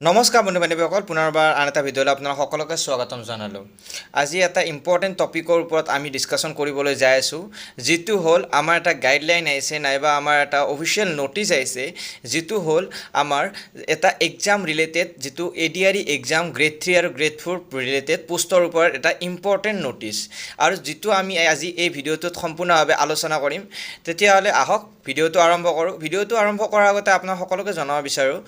নমস্কাৰ বন্ধু বান্ধৱীসকল, পুনৰবাৰ আন এটা ভিডিঅ'লৈ আপোনালোক সকলোকে স্বাগতম জনালোঁ। আজি এটা ইম্পৰ্টেণ্ট টপিকৰ ওপৰত আমি ডিছকাশ্যন কৰিবলৈ যাই আছোঁ, যিটো হ'ল আমাৰ এটা গাইডলাইন আহিছে নাইবা আমাৰ এটা অফিচিয়েল ন'টিছ আহিছে, যিটো হ'ল আমাৰ এটা এক্সাম ৰিলেটেড, যিটো এডিআৰই এক্সাম গ্ৰেড 3 আৰু গ্ৰেড 4 ৰিলেটেড পোষ্টৰ ওপৰত এটা ইম্পৰ্টেণ্ট ন'টিছ আৰু যিটো আমি আজি এই ভিডিঅ'টোত সম্পূৰ্ণভাৱে আলোচনা কৰিম। তেতিয়াহ'লে আহক, ভিডিঅ'টো আৰম্ভ কৰোঁ। ভিডিঅ'টো আৰম্ভ কৰাৰ আগতে আপোনাক সকলোকে জনাব বিচাৰোঁ,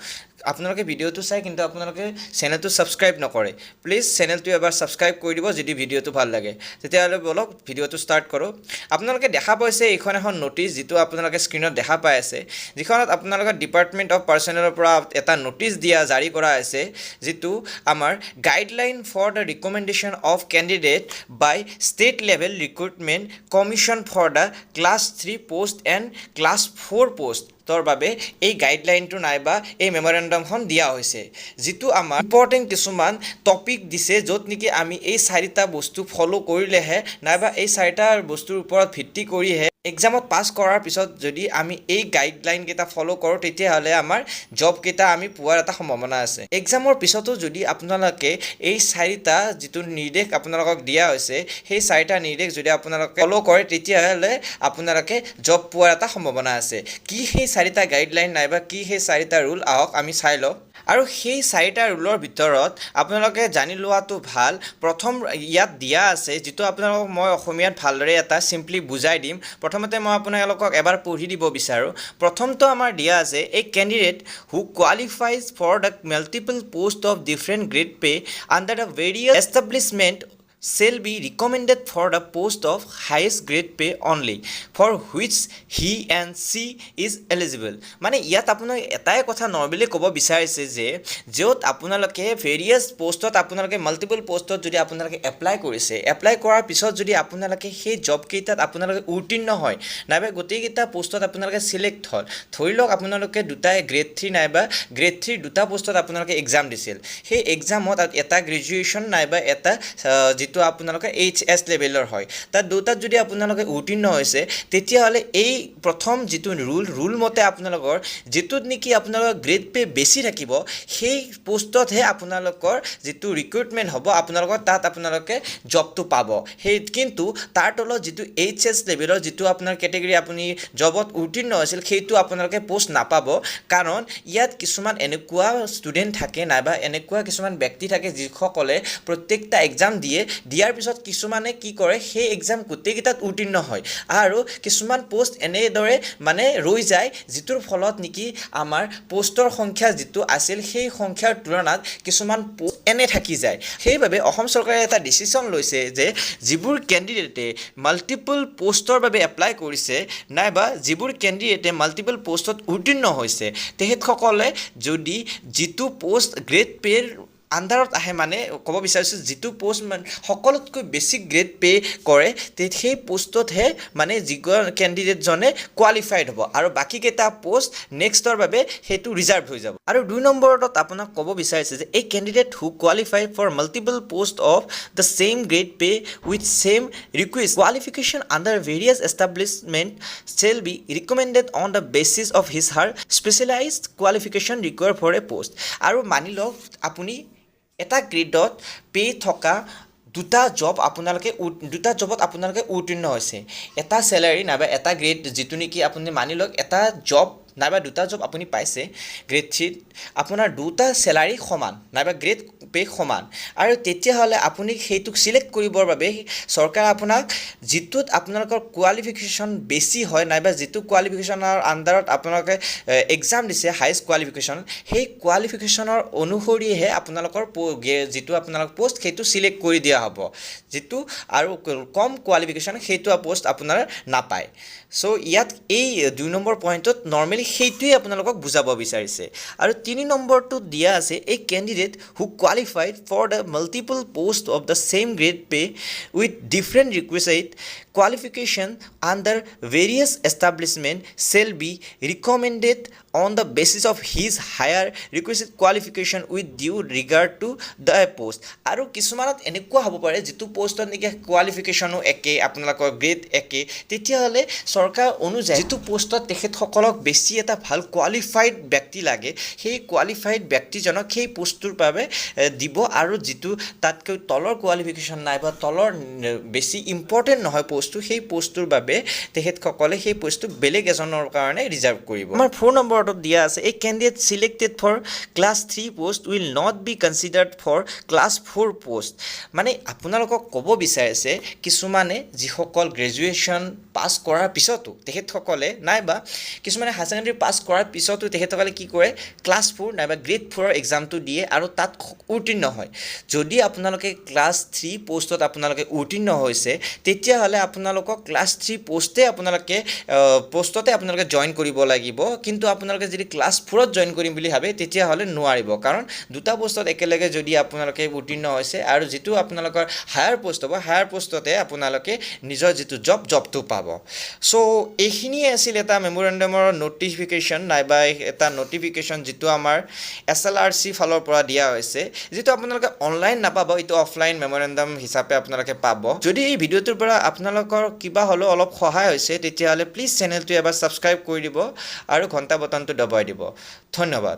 আপোনালোকে ভিডিঅ'টো চাই কিন্তু আপোনালোকে চেনেলটো ছাবস্ক্ৰাইব নকৰে। প্লিজ চেনেলটো এবাৰ ছাবস্ক্ৰাইব কৰি দিব যদি ভিডিঅ'টো ভাল লাগে। তেতিয়াহ'লে ব'লক, ভিডিঅ'টো ষ্টাৰ্ট কৰোঁ। আপোনালোকে দেখা পাইছে, এইখন এখন ন'টিছ, যিটো আপোনালোকে স্ক্ৰীণত দেখা পাই আছে, যিখনত আপোনালোকে ডিপাৰ্টমেণ্ট অফ পাৰ্চনেলৰ পৰা এটা ন'টিছ দিয়া জাৰি কৰা হৈছে, যিটো আমাৰ "Guideline for the recommendation of candidate by State Level Recruitment Commission for the Class 3 post and Class 4 পষ্টৰ বাবে এই গাইডলাইনটো নাইবা এই মেমৰেণ্ডামখন দিয়া হৈছে, যিটো আমাৰ ইম্পৰ্টেণ্ট কিছুমান টপিক দিছে, য'ত নেকি আমি এই চাৰিটা বস্তু ফ'ল' কৰিলেহে নাইবা এই চাৰিটা বস্তুৰ ওপৰত ভিত্তি কৰিহে এক্সামত পাছ কৰাৰ পিছত যদি আমি এই গাইডলাইনকেইটা ফ'ল' কৰোঁ, তেতিয়াহ'লে আমাৰ জবকেইটা আমি পোৱাৰ এটা সম্ভাৱনা আছে। এক্সামৰ পিছতো যদি আপোনালোকে এই চাৰিটা যিটো নিৰ্দেশ আপোনালোকক দিয়া হৈছে, সেই চাৰিটা নিৰ্দেশ যদি আপোনালোকে ফ'ল' কৰে, তেতিয়াহ'লে আপোনালোকে জব পোৱাৰ এটা সম্ভাৱনা আছে। কি সেই চাৰিটা গাইডলাইন নাইবা কি সেই চাৰিটা ৰুল, আহক আমি চাই লওঁ। আৰু সেই চাৰিটা ৰুলৰ ভিতৰত আপোনালোকে জানি লোৱাটো ভাল। প্ৰথম ইয়াত দিয়া আছে, যিটো আপোনালোকক মই অসমীয়াত ভালদৰে এটা চিম্পলি বুজাই দিম। প্ৰথমতে মই আপোনালোকক এবাৰ পঢ়ি দিব বিচাৰোঁ। প্ৰথমটো আমাৰ দিয়া আছে, "A candidate who qualifies for the multiple post of different grade pay under the various establishment shall be recommended for the post of highest grade pay only for which he and she is eligible." মানে ইয়াত আপোনাক এটাই কথা normally ক'ব বিচাৰিছে যে য'ত আপোনালোকে ভেৰিয়াছ পষ্টত, আপোনালোকে মাল্টিপল পষ্টত যদি আপোনালোকে এপ্লাই কৰিছে, এপ্লাই কৰাৰ পিছত যদি আপোনালোকে সেই জবকেইটাত আপোনালোকে উত্তীৰ্ণ হয় নাইবা গোটেইকেইটা পষ্টত আপোনালোকে চিলেক্ট হ'ল, ধৰি লওক আপোনালোকে দুটাই গ্ৰেড 3 নাইবা গ্ৰেড 3ৰ দুটা পষ্টত আপোনালোকে এক্সাম দিছিল, সেই এক্সামত এটা গ্ৰেজুৱেশ্যন নাইবা এটা যিটো আপোনালোকে এইচ এছ লেভেলৰ হয়, তাত দুটাত যদি আপোনালোকে উত্তীৰ্ণ হৈছে, তেতিয়াহ'লে এই প্ৰথম যিটো ৰুল মতে আপোনালোকৰ যিটোত নেকি আপোনালোকৰ গ্ৰেড পে' বেছি থাকিব, সেই পষ্টতহে আপোনালোকৰ যিটো ৰিক্ৰুটমেণ্ট হ'ব, আপোনালোকৰ তাত আপোনালোকে জবটো পাব। সেই কিন্তু তাৰ তলত যিটো এইচ এছ লেভেলৰ যিটো আপোনাৰ কেটেগৰী আপুনি জবত উত্তীৰ্ণ হৈছিল, সেইটো আপোনালোকে পষ্ট নাপাব। কাৰণ ইয়াত কিছুমান এনেকুৱা ষ্টুডেণ্ট থাকে নাইবা এনেকুৱা কিছুমান ব্যক্তি থাকে, যিসকলে প্ৰত্যেকটা এক্সাম দিয়ে। দিয়াৰ পিছত কিছুমানে কি কৰে, সেই এক্সাম গোটেইকেইটাত উত্তীৰ্ণ হয় আৰু কিছুমান পষ্ট এনেদৰে মানে ৰৈ যায়, যিটোৰ ফলত নেকি আমাৰ পষ্টৰ সংখ্যা যিটো আছিল, সেই সংখ্যাৰ তুলনাত কিছুমান পষ্ট এনে থাকি যায়। সেইবাবে অসম চৰকাৰে এটা ডিচিশ্যন লৈছে যে যিবোৰ কেণ্ডিডেটে মাল্টিপল পষ্টৰ বাবে এপ্লাই কৰিছে নাইবা যিবোৰ কেণ্ডিডেটে মাল্টিপল পষ্টত উত্তীৰ্ণ হৈছে, তেখেতসকলে যদি যিটো পষ্ট গ্ৰেড পে'ৰ আণ্ডাৰত আহে, মানে ক'ব বিচাৰিছোঁ যিটো পষ্ট মানে সকলোতকৈ বেছি গ্ৰেড পে' কৰে, সেই পষ্টতহে মানে যিগৰাকী কেণ্ডিডেটজনে কোৱালিফাইড হ'ব আৰু বাকীকেইটা পষ্ট নেক্সটৰ বাবে সেইটো ৰিজাৰ্ভ হৈ যাব। আৰু 2 নম্বৰত আপোনাক ক'ব বিচাৰিছে যে "A candidate who qualify for multiple post of the same grade pay with same requisite qualification under various establishment shall be recommended on the basis of his her specialized qualification required for a post." আৰু মানি লওক, আপুনি এটা গ্ৰেডত pay' থকা দুটা job আপোনালোকে দুটা জবত আপোনালোকে উত্তীৰ্ণ হৈছে। এটা চেলাৰী নাইবা এটা গ্ৰেড, যিটো নেকি আপুনি মানি লওক এটা জব নাইবা দুটা জব আপুনি পাইছে গ্ৰেড 3ত, আপোনাৰ দুটা চেলাৰী সমান নাইবা গ্ৰেড পে' সমান। আৰু তেতিয়াহ'লে আপুনি সেইটোক চিলেক্ট কৰিবৰ বাবে চৰকাৰে আপোনাক যিটোত আপোনালোকৰ কোৱালিফিকেশ্যন বেছি হয় নাইবা যিটো কোৱালিফিকেশ্যনৰ আণ্ডাৰত আপোনালোকে এক্সাম দিছে, হায়েষ্ট কোৱালিফিকেশ্যন, সেই কোৱালিফিকেশ্যনৰ অনুসৰিহে আপোনালোকৰ যিটো আপোনালোক পষ্ট, সেইটো চিলেক্ট কৰি দিয়া হ'ব। যিটো আৰু কম কোৱালিফিকেশ্যন, সেইটো পষ্ট আপোনাৰ নাপায়। চ' ইয়াত এই 2 নম্বৰ পইণ্টত নৰ্মেলি সেইটোৱে আপোনালোকক বুজাব বিচাৰিছে। আৰু 3 নম্বৰটোত দিয়া আছে, "A candidate who qualified for the multiple post of the same grade pay with different requisite Qualification under various establishment shall be recommended on the basis of his higher requisite qualification with due regard to the post. আৰু কিছুমানত এনেকুৱা হ'ব পাৰে, যিটো পষ্টত নেকি কোৱালিফিকেশ্যনো একে, আপোনালোকৰ গ্ৰেড একে, তেতিয়াহ'লে চৰকাৰ অনুযায়ী যিটো পষ্টত তেখেতসকলক বেছি এটা ভাল কোৱালিফাইড ব্যক্তি লাগে, সেই কোৱালিফাইড ব্যক্তিজনক সেই পষ্টটোৰ বাবে দিব আৰু যিটো তাতকৈ তলৰ কোৱালিফিকেশ্যন নাই বা তলৰ বেছি ইম্পৰ্টেণ্ট নহয় পষ্টটো, সেই পষ্টটোৰ বাবে তেখেতসকলে সেই পষ্টটো বেলেগ এজনৰ কাৰণে ৰিজাৰ্ভ কৰিব। আমাৰ 4 নম্বৰটোত দিয়া আছে, a candidate selected for class 3 post will not be considered for class 4 post. মানে আপোনালোকক ক'ব বিচাৰিছে, কিছুমানে যিসকল গ্ৰেজুৱেশ্যন পাছ কৰাৰ পিছতো তেখেতসকলে নাইবা কিছুমানে হায়াৰ ছেকেণ্ডেৰী পাছ কৰাৰ পিছতো তেখেতসকলে কি কৰে, ক্লাছ 4 নাইবা গ্ৰেড 4ৰ এক্সামটো দিয়ে আৰু তাত উত্তীৰ্ণ হয়। যদি আপোনালোকে ক্লাছ 3 পষ্টত আপোনালোকে উত্তীৰ্ণ হৈছে, তেতিয়াহ'লে আপোনালোকক ক্লাছ 3 পষ্টে আপোনালোকে পষ্টতে আপোনালোকে জইন কৰিব লাগিব। কিন্তু আপোনালোকে যদি ক্লাছ 4ত জইন কৰিম বুলি ভাবে, তেতিয়াহ'লে নোৱাৰিব। কাৰণ দুটা পষ্টত একেলগে যদি আপোনালোকে উত্তীৰ্ণ হৈছে আৰু যিটো আপোনালোকৰ হায়াৰ পষ্ট হ'ব, হায়াৰ পষ্টতে আপোনালোকে নিজৰ যিটো জবটো পাব। চ' এইখিনিয়ে আছিল এটা মেম'ৰেণ্ডামৰ ন'টিফিকেশ্যন নাইবা এটা ন'টিফিকেশ্যন, যিটো আমাৰ এছএলআৰচি ফালৰ পৰা দিয়া হৈছে, যিটো আপোনালোকে অনলাইন নাপাব, এইটো অফলাইন মেম'ৰেণ্ডাম হিচাপে আপোনালোকে পাব। যদি এই ভিডিঅ'টোৰ পৰা আপোনালোকৰ কিবা হ'লেও অলপ সহায় হৈছে, তেতিয়াহ'লে প্লিজ চেনেলটো এবাৰ ছাবস্ক্ৰাইব কৰি দিব আৰু ঘণ্টা বটনটো দবাই দিব। ধন্যবাদ।